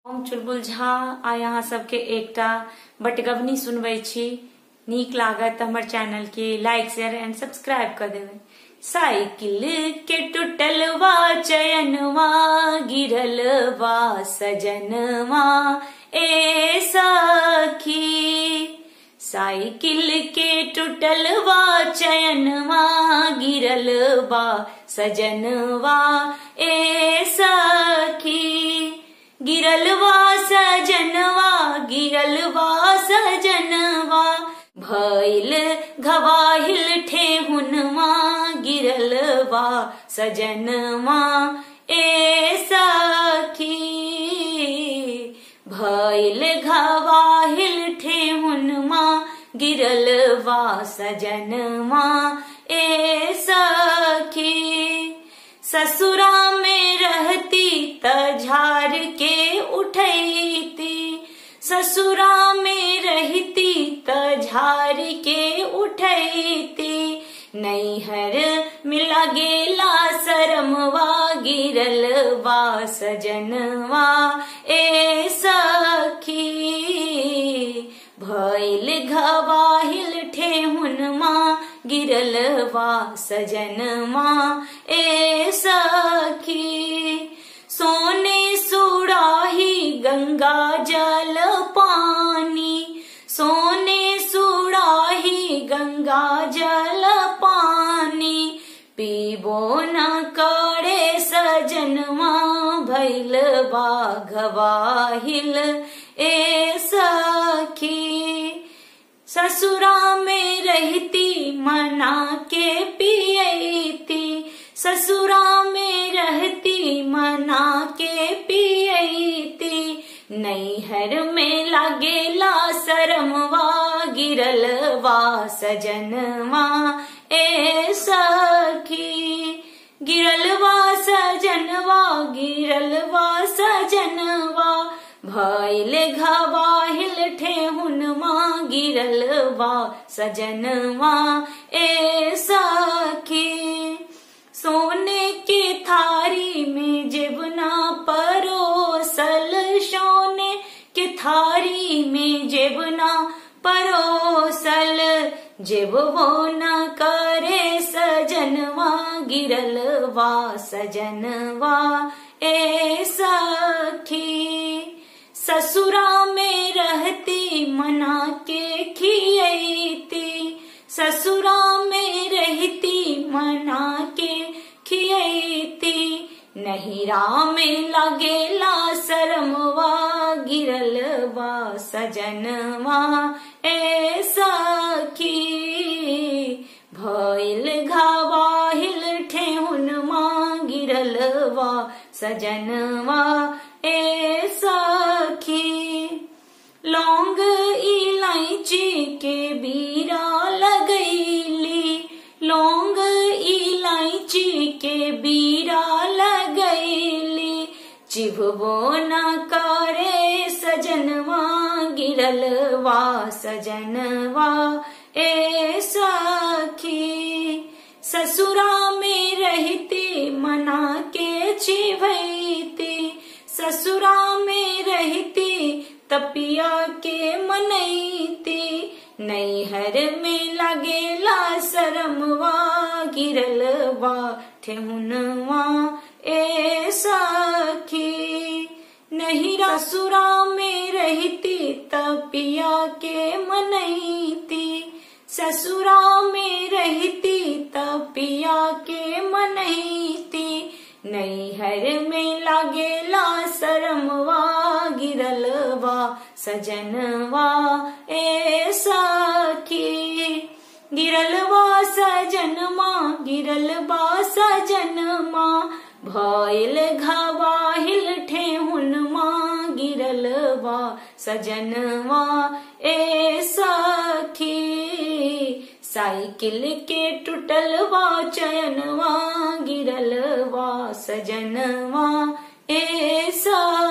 हम चुलबुल झा आइ अहाँ सबके एकटा बटगबनी सुनबै छी। नीक लागत तऽ हमर चैनल के लाइक शेयर एंड सब्सक्राइब कर देबै। साइकिल के टूटलवा चयनवा गिरलवा सजनवा ए सखी, साइकिल के टूटलवा चयनवा गिरलवा सजनवा ए सखी, गिरलवा सजनवा गिरलवा सजनवा भइल घवाहिल ठेहुनवा गिरलवा सजनवा ए सखी, भइल घवाहिल ठेहुनवा गिरलवा सजनवा ए सखी। ससुरा में रहती त झार के उठैती, ससुरा में रहती त झार के उठैती, नैहर में लगेला शरमवा गिरलवा सजनवा ए सखी, भइल घवाहिल ठेहुनवा गिरलवा सजनवा ए सखी। सोने सुड़ाही गंगा जल पानी, सोने सुड़ाही गंगा जल पानी, पीबो न करे सजनवा भइलवा घवाहिल ए सखी। ससुरा में रहती मना के पियती, ससुरा में रहती मना के पियती, नैहर में लगेला शरमवा गिरलवा सजनवा ए सखी, गिरलवा सजनवा गिरलवा सजनवा भइल घवाहिल ठेहुनवा गिरलवा सजनवा ए सखी। सोने के थारी में जेबना परोसल, सोने के थारी में जेबना परोसल, जेबो न करे सजनवा गिरलवा सजनवा ए सखी। ससुरा में रहती मना के खियती, ससुरा में रहती मना के खियती, नहिरा में लगेला शरमवा गिरलवा सजनवा ए सखी, भइल घवाहिल ठेहुनवा गिरलवा सजनवा ए सखी। लौंग इलायची के बीरा लगैली, लौंग इलायची के बीरा लगैली, चिभबो न करे सजनवा गिरलवा सजनवा ए सखी। ससुरा में रहती मना के चिभैती, ससुरा में रहती तपिया के मनैती, नैहर में लगेला शरमवा गिरलवा ठेहुनवा ए सखी। नहिरा ससुरा में रहती तपिया के मनैती, ससुरा में रहती तपिया के मनैती, नैहर में लगेला शरमवा गिरलवा सजनवा ए सखी, गिरलवा सजनवा गिरलवा सजनवा भइल घवाहिल ठेहुनवा गिरलवा सजनवा ए सखी। साइकिल के टूटलवा चयनवा गिरलवा सजनवा ए सखी।